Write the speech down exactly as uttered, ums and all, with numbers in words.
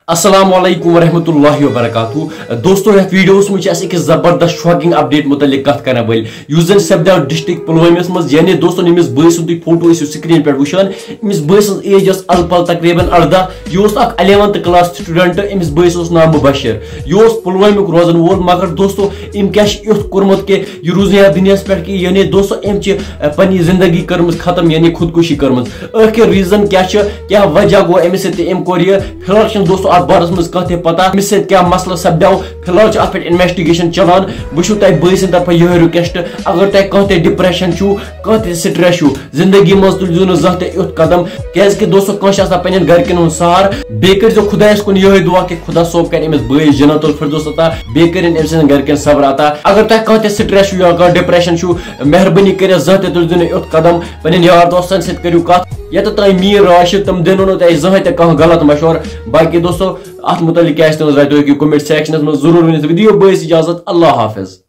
السلام علیکم ورحمۃ اللہ وبرکاتہ۔ دوستو، یتھ ویڈیوس منٛز چھِ أسۍ أکِس زبردست شاکنگ اپڈیٹ متعلق کتھ کرن وٲلۍ، یُس زن سپدیو ڈسٹرکٹ پلوٲمِس منٛز۔ یعنی دوستو، أمِس بٲے سُنٛد تُہۍ فوٹو ٲسِو سکرین پٮ۪ٹھ وٕچھان، أمِس بٲے سٕنٛز ایج ٲس الہٕ پلہٕ تقریباً ارداہ۔ یہِ اوس اکھ الیونتھ کلاس سٹوڈنٹ، أمِس بٲے سُنٛد اوس ناو مبشر۔ یہِ اوس پلوٲمیُک روزن وول، مگر دوستو، أمۍ کیٛاہ چھُ یُتھ کوٚرمُت کہِ یہِ روٗز نہٕ یتھ دُنیاہس پٮ۪ٹھ کہِ، یعنی دوستو، أمۍ چھِ، ٲ، پننہِ زندگی کٔرمٕژ ختم، یعنی خودکشی کٔرمٕژ۔ ٲخر ریزن کیٛاہ چھُ، کیٛاہ وجہ گوٚو أمِس سۭتۍ تہٕ أمۍ کوٚر یہِ؟ فی الحال چھُنہٕ دوستو اتھ بارس منٛز کانٛہہ تہِ پتہ أمِس سۭتۍ کیٛاہ مسلہٕ سپدیو۔ فی الحال چھُ اتھ پٮ۪ٹھ انویسٹیگیشن چلان۔ بہٕ چھُس تۄہہِ بٲے سٕنٛدِ طرفہٕ یِہوٚے رِکویسٹ، اگر تۄہہِ کانٛہہ تہِ ڈپریشن چھُو، کانٛہہ تہِ سٹریس چھُو، زندگی منٛز تُلزیو نہٕ زانٛہہ تہِ یُتھ قدم، کیٛازِ کہِ دوستو، کٲنٛسہِ چھُ آسان پننٮ۪ن گرِکٮ۪ن ہُنٛد سہارٕ۔ بیٚیہِ کٔرۍزیو خۄدایس کُن یِہوٚے دُعا کہِ خۄدا صٲب کرِ أمِس بٲیِس جنت الفردوس عطا، بیٚیہِ کٔرِن أمۍ سٕنٛدٮ۪ن گرِکٮ۪ن صبر عطا۔ اگر تۄہہِ کانٛہہ تہِ سٹریس چھُو یا کانٛہہ ڈپریشن چھُو، مہربٲنی کٔرِتھ زانٛہہ تہِ تُلزیو نہٕ یُتھ قدم، پننٮ۪ن یار دوستن سۭتۍ کٔرِو کتھ۔ ییٚتٮ۪تھ تام میٛٲنۍ راے چھِ، تِم دِنو نہٕ تۄہہِ زٕہٕنۍ تہِ کانٛہہ غلط مشورٕ۔ باقٕے دوستو، اتھ متعلق کیٛاہ آسہِ تُہٕنٛز راے، تُہۍ ہیٚکِو comment sectionس منٛز ضروٗر ؤنِتھ۔ وۄنۍ دِیِو بٲیِس اجازت، اللہ حافظ۔